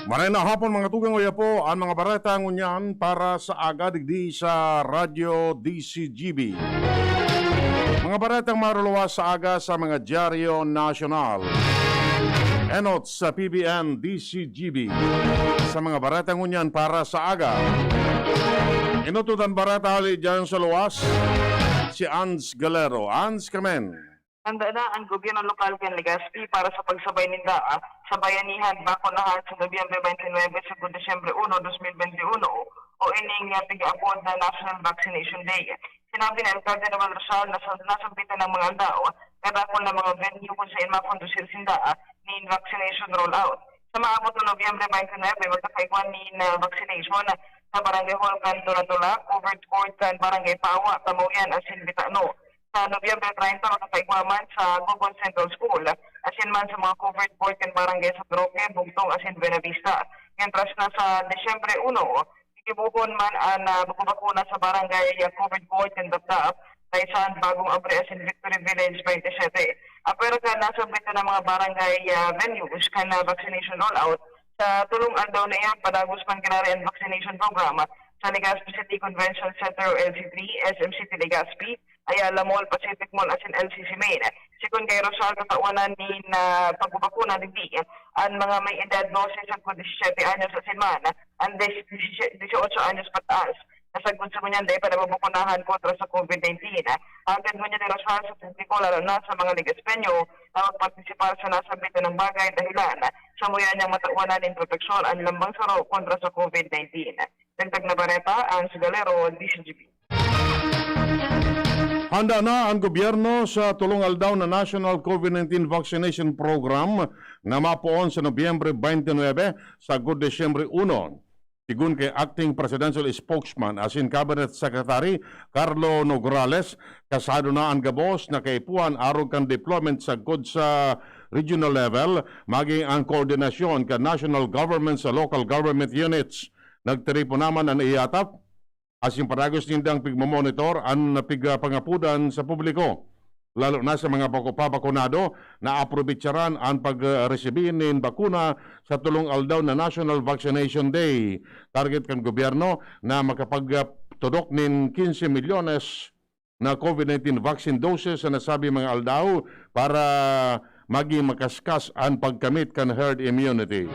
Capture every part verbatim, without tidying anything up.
Maray na hapon, mga tugang, oya po an mga bareta ngunyan para sa aga digdi sa Radyo D C G B. Mga baretang maruluwas sa aga sa mga dyaryo nasyonal. Enot sa P B N D C G B. Sa mga bareta ngunyan para sa aga. Enot an bareta hali dyan sa luwas, si Ans Galero. Ans, kamen. Handa na an gobyerno lokal kan Legazpi para sa pagsabay ninda, ah, sa bayanihan bakunahan sa Nobyembre twenty-nine sagkod Disyembre uno, dos mil bente uno, o ining, ah, pig-aapod na National Vaccination Day. Sinabi ni Alcalde Noel Rosal na sa-, nasambitan ng mga aldaw, kadakul na mga venue kung saan makondusir sinda, ah, nin vaccination rollout. Sa maabot na Nobyembre twenty-nine, magkakaigwa nin, ah, vaccination sa Barangay Hall kan Tola-Tola, covered court kan Barangay Pawa, Tamuyan, asin Bitano. Sa Nobyembre treinta, makakaigwa man sa Gogon Central School, asin man sa mga covered court kan barangay San Roque, Bugtong, asin Buenavista. Mientras na sa Disyembre uno, gigibohon man an, ah, pagbabakuna sa barangay, ah, covered court kan Dapdap, Taysan, Bagong Abre, asin Victory Village, twenty-seven. Apwera kan nasambit na mga barangay, ah, venues kan, ah, vaccination rollout, sa tulong aldaw na iyan, padagos man kinari an vaccination program sa Legazpi City Convention Center o L C three, S M City Legazpi, Ayala Mall, Pacific Mall, asin L C C Main. Sigon kay Rosal, tatawan na nin, ah, pagbabakuna digdi an mga may edad dose sagkod disisiyete anyos asin man an dis-, disisye-, dieciocho anyos pataas. Na sagkod sa ngunyan, dai pa nababakunahan kontra sa COVID nineteen. Hangad ngunyan ni Rosal sa publiko, lalo na sa mga Legazpeño, na magpartisipar sa nasambit na bagay dahilan samuya niyang matawan na nin proteksyon an lambang saro kontra sa COVID nineteen. Dagdag na bareta, Ans Galero, D C G B. Handa na an gobyerno sa tulong aldaw na National COVID nineteen Vaccination Program na mapoon sa Nobyembre twenty-nine sagkod Disyembre uno. Sigon kay Acting Presidential Spokesman asin Cabinet Secretary Carlo Nograles, kasado na an gabos na kaipuhan arog kan deployment sagkod sa regional level, maging an koordinasyon kan national government sa local government units. Nagtiripon naman an IATF asin padagos nindang pigmomonitor an pig-, pangapodan sa publiko, lalo na sa mga bako-, pabakunado na aprobetsaran an pagresibi nin bakuna sa tulong aldaw na National Vaccination Day. Target kan gobyerno na makapagtudok nin quince milyones na COVID nineteen vaccine doses sa nasabing mga aldaw para maging makaskas an pagkamit kan herd immunity.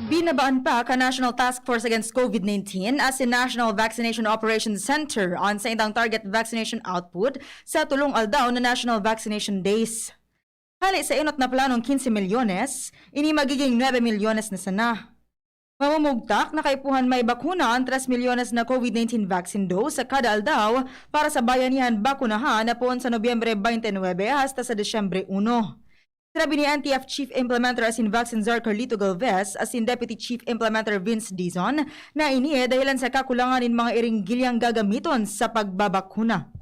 Binabaan pa kan National Task Force Against COVID nineteen asin National Vaccination Operations Center an saindang target vaccination output sa tulong aldaw na National Vaccination Days. Hali sa enot na planong quince milyones, ini magiging nuebe milyones na sana. Mamumugtak na kaipuhan may bakuna an tres milyones na COVID nineteen vaccine dose sa kada aldaw para sa bayanihan bakunahan na poon sa Nobyembre twenty-nine hasta sa Disyembre uno. Sinabi ni N T F Chief Implementer asin Vaccine Czar Carlito Galvez asin Deputy Chief Implementer Vince Dizon na ini dahilan sa kakulangan nin mga iringgilyang gagamiton sa pagbabakuna.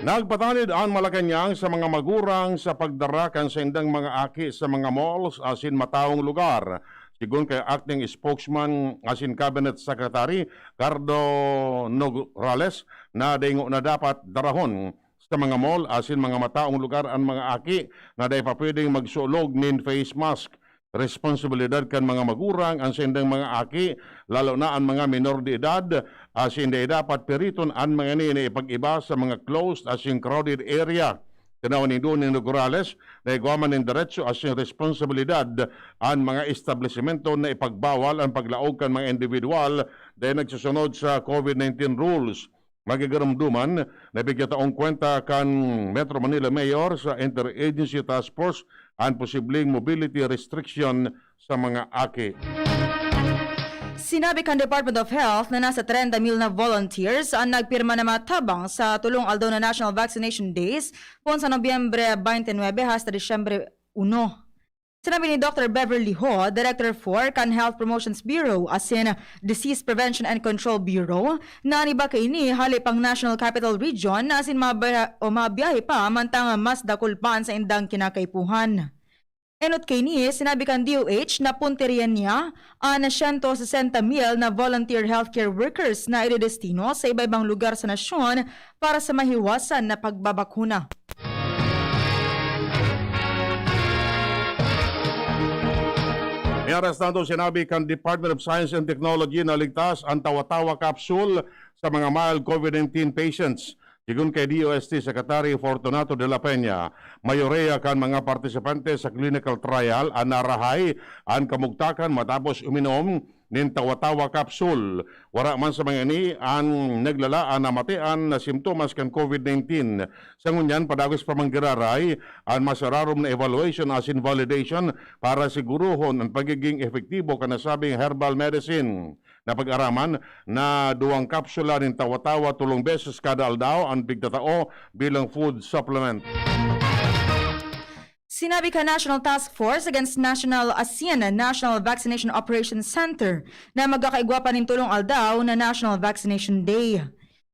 Nagpatanid an Malacañang sa mga magurang sa pagdara kan saindang mga aki sa mga malls asin mataong lugar. Sigon kay Acting Spokesman asin Cabinet Secretary Cardo Nograles, na daingo na dapat darahon sa mga mall asin mga mataong lugar an mga aki na dai pa pwedeng magsulog nin face mask. Responsibilidad kan mga magurang an saindang mga aki, lalo na an mga menor de edad, asin dai dapat piriton an mga ini na ipag-iba sa mga closed asin crowded area. Tinawan nindo ni Nograles na igwa man nin deretso asin responsibilidad an mga establisimento na ipagbawal an paglaog kan mga individual dai nagsusunod sa COVID nineteen rules. Magigarumduman na bigyan taong kwenta kan Metro Manila Mayor sa Interagency Task Force an posibleng mobility restriction sa mga aki. Sinabi kan Department of Health na nasa trenta mil na volunteers an nagpirma na matabang sa tulong aldaw na National Vaccination Days, poon sa Nobyembre twenty-nine hasta Disyembre uno. Sinabi ni Doctor Beverly Ho, Director four kan Health Promotions Bureau asin Disease Prevention and Control Bureau, na an iba kaini hali pang National Capital Region asin mabaya-, o mabiyahe pa mantang mas dakul pa an saindang kinakaipuhan. Enot kaini, sinabi kan D O H na puntirya niya an siyento sesenta mil na volunteer healthcare workers na idedestino sa iba-ibang lugar sa nasyon para sa mahiwasan na pagbabakuna. May aras na ito, sinabi kan Department of Science and Technology na ligtas an tawa-tawa capsule sa mga mild COVID nineteen patients. Sigon kay D O S T Secretary Fortunato de la Peña, mayoreya kan mga partisipante sa clinical trial an narahay an kamugtakan matapos uminom nin tawa-tawa capsule. Wara man sa mga ini an naglala an namatian na simptomas kan COVID nineteen. Sa ngunyan, padagos pa man giraray an mas ararom na evaluation asin validation para sigurohon an pagiging epektibo kan nasabing herbal medicine. Napag-araman na duwang kapsula nin tawa-tawa tolong beses kada aldaw an pigtatao bilang food supplement. Sinabi kan National Task Force Against National, asin National Vaccination Operations Center, na magkakaigwa pa nin tolong aldaw na National Vaccination Day.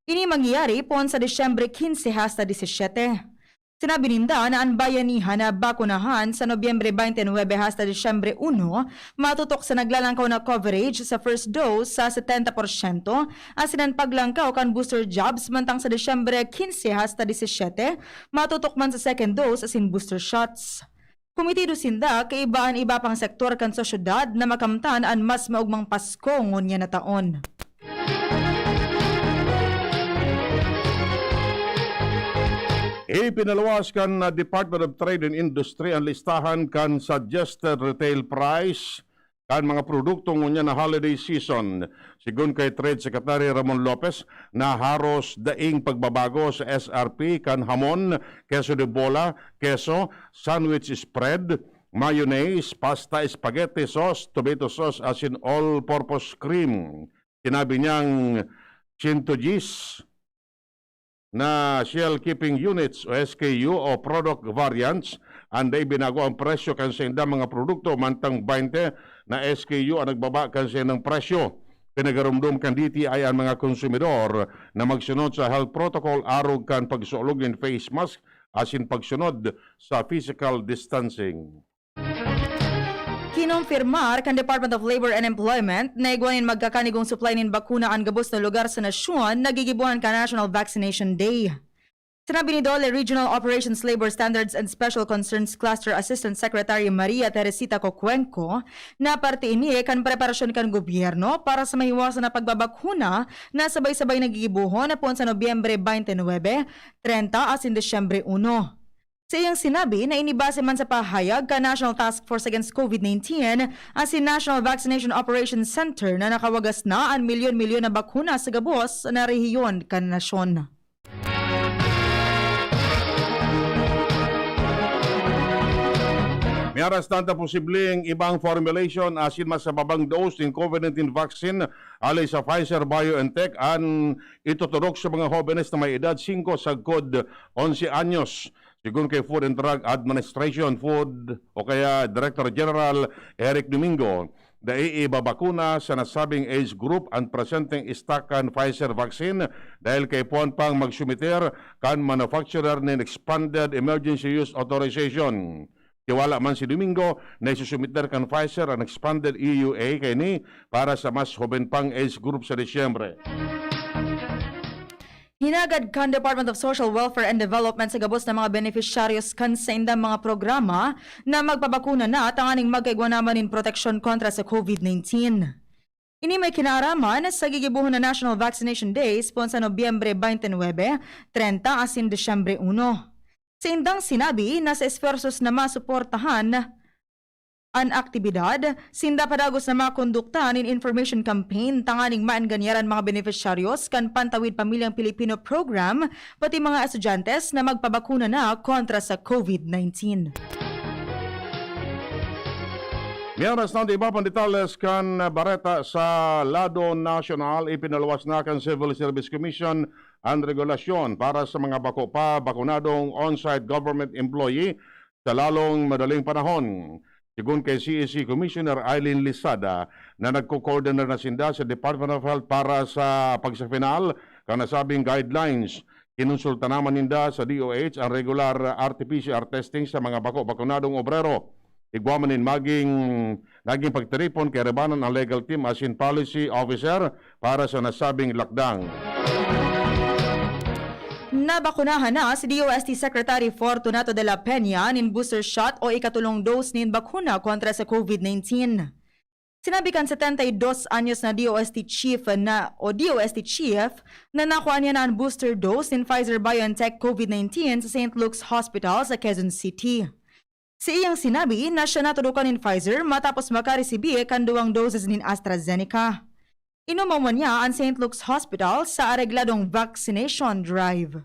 Ini mangyayari poon sa Disyembre quince hasta diecisiete. Sinabi ninda na an bayanihan na bakunahan sa Nobyembre twenty-nine hasta Disyembre uno, matutok sa naglalangkaw na coverage sa first dose sa setenta porsyento, asin an paglangkaw kan booster jabs mantang sa Disyembre quince hasta diecisiete, matutok man sa second dose asin booster shots. Komitido sinda kaiba an iba pang sektor kan sosyedad na makamtan an mas maogmang Pasko ngunyan na taon. Ipinaluwas kan, ah, Department of Trade and Industry an listahan kan suggested retail price kan mga produkto ngunyan na holiday season. Sigon kay Trade Secretary Ramon Lopez, naharos daing pagbabago sa S R P kan hamon, queso de bola, keso, sandwich spread, mayonnaise, pasta, spaghetti sauce, tomato sauce, asin all-purpose cream. Sinabi niyang siyento diyes na shell keeping units o S K U o product variants an dai binago ang presyo kan saindang mga produkto, mantang baynte na S K U ang nagbaba kan saindang presyo. Pinagaromdom kan D T I an mga konsumidor na magsunod sa health protocol arog kan pagsulog nin face mask asin pagsunod sa physical distancing. Kinumpirmar kan Department of Labor and Employment na igwa nin magkakanigong supply nin bakuna an gabos na lugar sa nasyon na gigibohan kan National Vaccination Day. Sinabi ni DOLE Regional Operations Labor Standards and Special Concerns Cluster Assistant Secretary Maria Teresita Cocuenco na parte ini kan preparasyon kan gobyerno para sa mahiwasan na pagbabakuna na sabay-sabay na gigibohon na poon sa Nobyembre twenty-nine, treinta asin Disyembre uno. Sa iyang sinabi na ini base man sa pahayag kan National Task Force Against COVID nineteen asin National Vaccination Operations Center na nakawagas na an milyon-milyon na bakuna sa gabos na rehiyon kan nasyon. May aras tanta posibleng ibang formulation asin mas mababang dose nin COVID nineteen vaccine hale sa Pfizer-BioNTech an ituturok sa mga hobenes na may edad singko sagkod onse anyos. Sigon kay Food and Drug Administration, food, o kaya Director General Eric Domingo, dai ibabakuna sa nasabing age group an presenteng stock kan Pfizer vaccine dahil kaipuhan pang magsumiter kan manufacturer nin Expanded Emergency Use Authorization. Tiwala man si Domingo na isusumiter kan Pfizer an Expanded E U A kaini para sa mas hoben pang age group sa Disyembre. Hinagad kan Department of Social Welfare and Development sa gabos na mga benepisyaryo kan saindang mga programa na magpabakuna na tanganing magkaigwa naman nin proteksyon kontra sa COVID nineteen. Ini may kinaaraman sa gigibohon na National Vaccination Days poon sa Nobyembre twenty-nine, treinta asin Disyembre uno. Saindang sinabi na sa esfuerzos na masuportahan an aktibidad, sinda padagos na makondukta nin information campaign tanganing maengganyaran mga benepisyaryo kan Pantawid Pamilyang Pilipino Program, pati mga estudyante na magpabakuna na kontra sa COVID nineteen. May aras na iba pang detalles kan bareta sa lado nasyonal, ipinaluwas na kan Civil Service Commission an regulasyon para sa mga bako pa bakunadong on-site government employee sa lalong madaling panahon. Sigon kay C E C Commissioner Eileen Lisada na nagko-coordinate na sinda sa Department of Health para sa pagsafinal kan nasabing guidelines. Kinonsulta naman ninda sa D O H ang regular R T P C R testing sa mga bako-bakunadong obrero. Igwa man nin maging, naging pagtiripon kay Rebanan ang legal team asin policy officer para sa nasabing lakdang. Nabakunahan na si D O S T Secretary Fortunato de la Peña nin booster shot o ikatolong dose nin bakuna kontra sa COVID nineteen. Sinabi kan setenta y dos anyos na D O S T chief na, o D O S T chief, na nakuha niya na an booster dose nin Pfizer-BioNTech COVID nineteen sa Saint Luke's Hospital sa Quezon City. Sa iyang sinabi na siya natudukan nin Pfizer matapos makaresibi kan duwang doses nin AstraZeneca. Inomon man niya an Saint Luke's Hospital sa aregladong vaccination drive.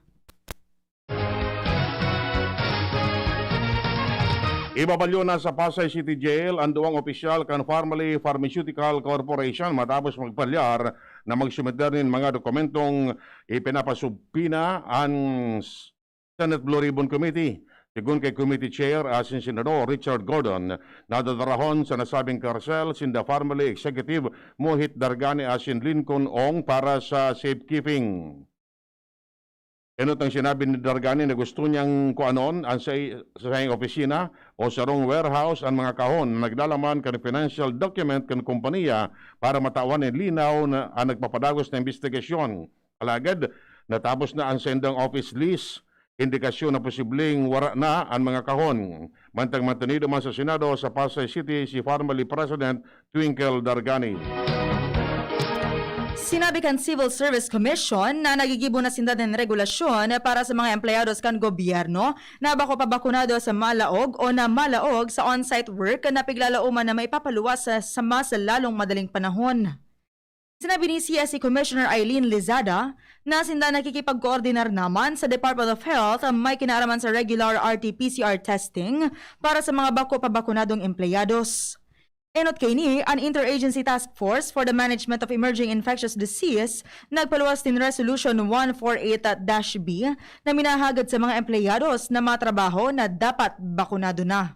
Ibabalyo na sa Pasay City Jail an duwang opisyal kan Farmally Pharmaceutical Corporation matapos magpalyar na magsumiter nin mga dokumentong ipinapasubpina an Senate Blue Ribbon Committee. Sigon kay Committee Chair asin Senador Richard Gordon, nadadarahon sa nasabing karsel sinda Farmally Executive Mohit Dargani asin Lincoln Ong para sa safekeeping. Enot ang sinabi ni Dargani na gusto niyang kuanon an sa, sa saiyang opisina o sarong warehouse an mga kahon na naglalaman kan financial document kan kompanya para matawan nin linaw na an nagpapadagos na imbestigasyon. Alagad, natapos na an saindang office lease, indikasyon na posibleng wara na an mga kahon. Mantang mantenido man sa Senado sa Pasay City si Farmally President Twinkle Dargani. Sinabi kan Civil Service Commission na nagigibo na sinda nin regulasyon para sa mga empleyados kan gobyerno na bako pa bakunado sa malaog o na malaog sa on-site work na piglalauman na maipapaluwas sa, sa mas lalong madaling panahon. Sinabi ni C S C Commissioner Eileen Lizada na sinda nakikipagkoordinar naman sa Department of Health ang may kinaaraman sa regular R T P C R testing para sa mga bako pa bakunadong empleyados. Enot kaini, an Interagency Task Force for the Management of Emerging Infectious Disease nagpaluwas nin Resolution one four eight dash B na minahagad sa mga empleyados na matrabaho na dapat bakunado na.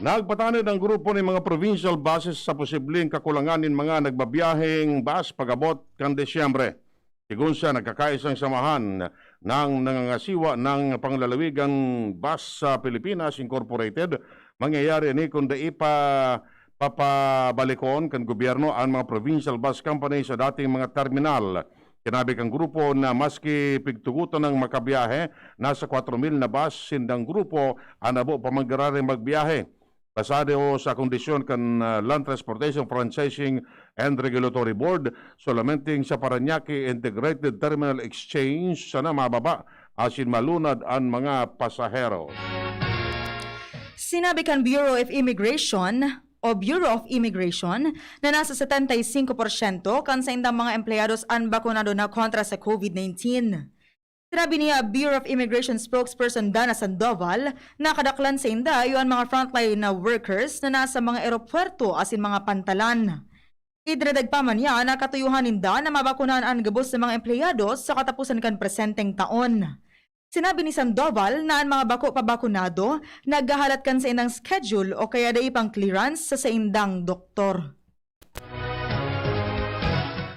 Nagpatanod ang grupo nin mga provincial buses sa posibleng kakulangan nin mga nagbabiyaheng bus pag-abot kan Disyembre. Sigon sa nagkakaisang samahan ng nangangasiwa ng panglalawigang bus sa Pilipinas Incorporated, mangyayari ini kun dai pa papabalikon kan gobyerno an mga provincial bus company sa dating mga terminal. Sinabi kan grupo na maski pigtugotan ng makabiyahe, nasa kwatro mil na bus sindang grupo an abo pa manggiraray magbiyahe. Basado sa kondisyon kan ah, Land Transportation Franchising and Regulatory Board, solamente sa Parañaque Integrated Terminal Exchange sana mababa asin malunad an mga pasahero. Sinabi kan Bureau of Immigration o Bureau of Immigration na nasa setenta y cinco porsyento kan saindang mga empleyados an bakunado na kontra sa COVID nineteen. Sinabi ni Bureau of Immigration spokesperson Dana Sandoval na kadaklan sainda iyo an mga frontline na workers na nasa mga eropuwerto asin mga pantalan. Idinadagpa man niya na katuyohan ninda na mabakunan an gabos na mga empleyado sa kataposan kan presenteng taon. Sinabi ni Sandoval na an mga bako pa bakunado naghahalat kan saindang schedule o kaya dai pang clearance sa saindang doktor.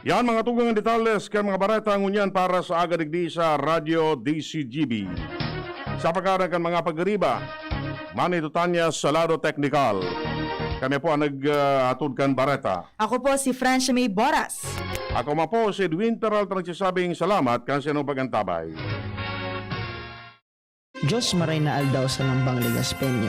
Yan mga tugang detalles kan mga bareta ngunyan para sa aga digdi sa Radyo D C G B. Sa pagkaran kan mga pagriba, Manny Tutanya sa lado teknikal. Kami po ang nag-atod kan bareta. Ako po si French May Boras. Ako man po si Edwin Peralta nagsasabing salamat kan sinong pag-antabay. Diyos maray na aldaw sa Lambang Legazpeño.